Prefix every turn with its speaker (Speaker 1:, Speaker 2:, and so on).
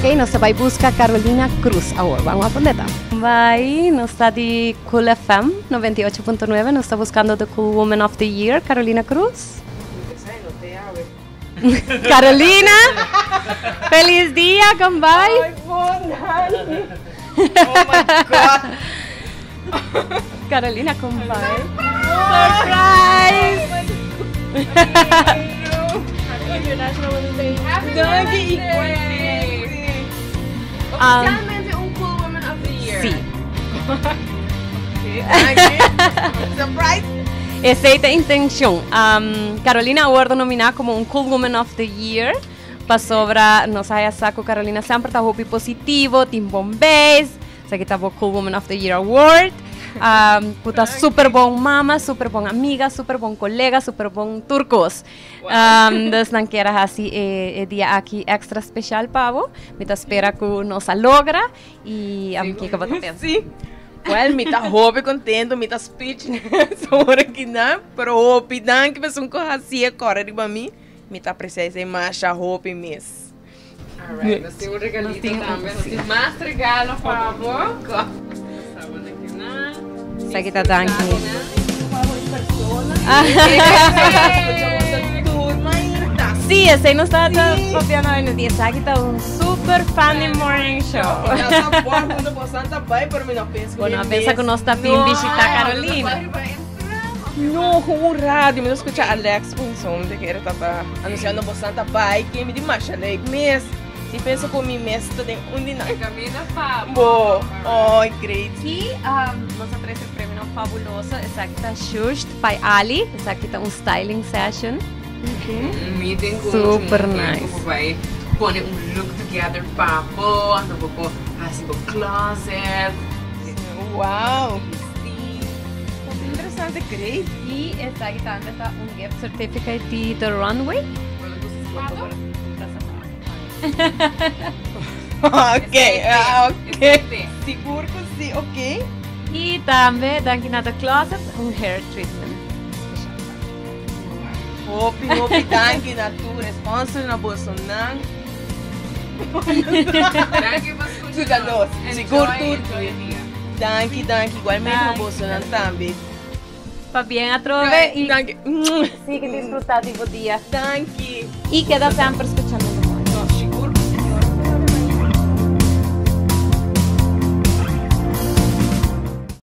Speaker 1: Ok, nos ta bay busca Carolina Cruz awor. Ban wak unda ta. Bay, nos ta di Cool FM 98.9, nos ta buscando the Cool Woman of the Year, Carolina Cruz. Carolina, feliz dia, con bay?
Speaker 2: Ay, bon, danki. Oh my God.
Speaker 1: Carolina, con bay? Surprise!
Speaker 2: International Women's Day. Danki igualmente.
Speaker 3: Oficialmente un Cool Woman of the Year.
Speaker 1: Sí.
Speaker 2: Danki. Surprise.
Speaker 1: Esey ta intencion. Carolina a wordo nomina como un Cool Woman of the Year pasobra nos haya sa cu Carolina semper ta hopi positivo, tin bon beis. Esaki ta bo Cool Woman of the Year Award. Cu ta super bon mama, super bon amiga, super bon colega, super bon tur cos. Dus nan kier a haci e dia aki extra special pa bo. Mi ta spera cu nos a logra y kico bo ta pensa?
Speaker 2: Si. Well, mi ta hopi contento, mi ta speechless ora aki nan, pero hopi danki pasobra cu haci e cora riba mi. Mi ta aprecia esey masha hopi mes.
Speaker 3: Alright, nos tin un regalito tambe. Nos tin mas regalo pa bo.
Speaker 1: Esaki ta danki. Sí, esei nos ta papiando hoy nos Esaki ta un super fan di morning show. Bo no a pensa ku nos ta bin bishita Carolina.
Speaker 2: No, ku un radio. Mi ta skucha Alex Pinzon de kere tata anunciando bosan ta bai ke mi di masha leuk mes. Mi pensa ku mi mes ta den un di nan.
Speaker 3: Camina pa
Speaker 2: bo. Ay, great.
Speaker 1: Ki nos a trece premionan fabuloso. Esaki ta Shusht by Ali. Esaki ta un styling session.
Speaker 3: Meeting ku
Speaker 1: Super nice.
Speaker 3: Ku bai pone un look together pa bo. Anto bo por hasi bo closet.
Speaker 2: Wow. Interesante, great.
Speaker 1: Y esaki tambe ta un gift certificate di The Runway.
Speaker 2: Ok, ah, ok. Sigur ku si, ok.
Speaker 1: Y tambe danki na The Closet un hair treatment special.
Speaker 2: Hopi, hopi danki na tur sponsor, na bosonan.
Speaker 3: Danki pa skucha nos.
Speaker 2: Sigur tur. Danki, danki. Igualmente pa bosonan tambe.
Speaker 1: Pabien atrobe y
Speaker 2: Danki.
Speaker 1: sigui disfruta di bo dia.
Speaker 2: Danki.
Speaker 1: Y keda semper skucha nos.